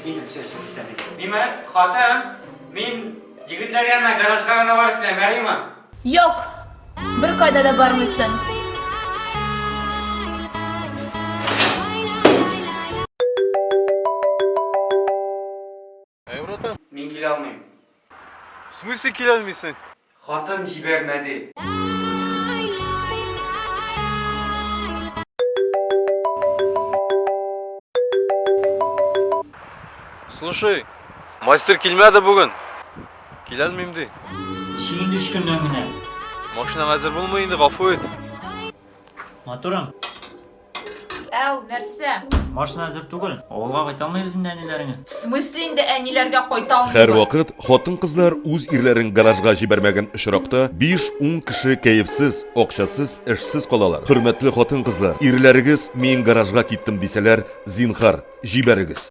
Инде все, все, китәм. Мин менә хатын, мин егетләр янына гаражга гына барып киләм, ярыймы? Юк! Беркайда да бармыйсың. Әй, братан. Мин килә алмыйм. В смысле килә алмыйсың? Хатын җибәрмәде. Слушай, мастер килмәде бүген. Килә алмыйм ди. Ничек инде өч көннән генә? Машинаң әзер булмый инде, гафу ит. Матурым. Әү, нәрсә? Машина әзер түгел. Авылга кайта алмыйбыз инде әниләреңә. В смысле инде әниләргә кайта алмыйбыз? Һәрвакыт хатын-кызлар үз ирләрен гаражга җибәрмәгән очракта 5-10 кеше кәефсез, акчасыз, эшсез калалар. Хөрмәтле хатын-кызлар, ирләрегез мин гаражга киттем дисәләр, зинһар, җибәрегез.